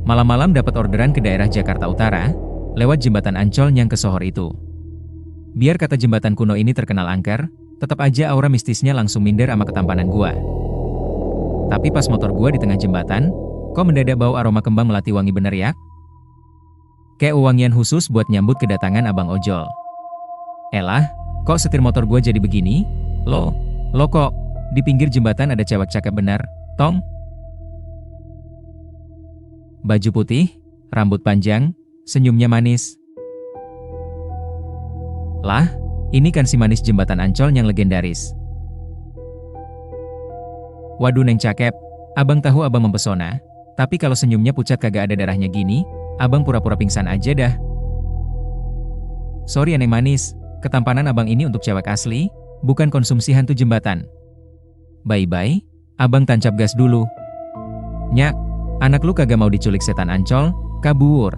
Malam-malam dapat orderan ke daerah Jakarta Utara, lewat jembatan Ancol yang ke Sohor itu. Biar kata jembatan kuno ini terkenal angker, tetap aja aura mistisnya langsung minder sama ketampanan gua. Tapi pas motor gua di tengah jembatan, kok mendadak bau aroma kembang melati wangi bener ya? Kayak wangian khusus buat nyambut kedatangan abang ojol. Elah, kok setir motor gua jadi begini? Lo kok di pinggir jembatan ada cewek cakep bener, Tong? Baju putih, rambut panjang, senyumnya manis. Lah, ini kan si manis jembatan Ancol yang legendaris. Waduh neng cakep, abang tahu abang mempesona, tapi kalau senyumnya pucat kagak ada darahnya gini, abang pura-pura pingsan aja dah. Sorry ya neng manis, ketampanan abang ini untuk cewek asli, bukan konsumsi hantu jembatan. Bye-bye, abang tancap gas dulu. Nyak, anak lu kagak mau diculik setan Ancol, kabur.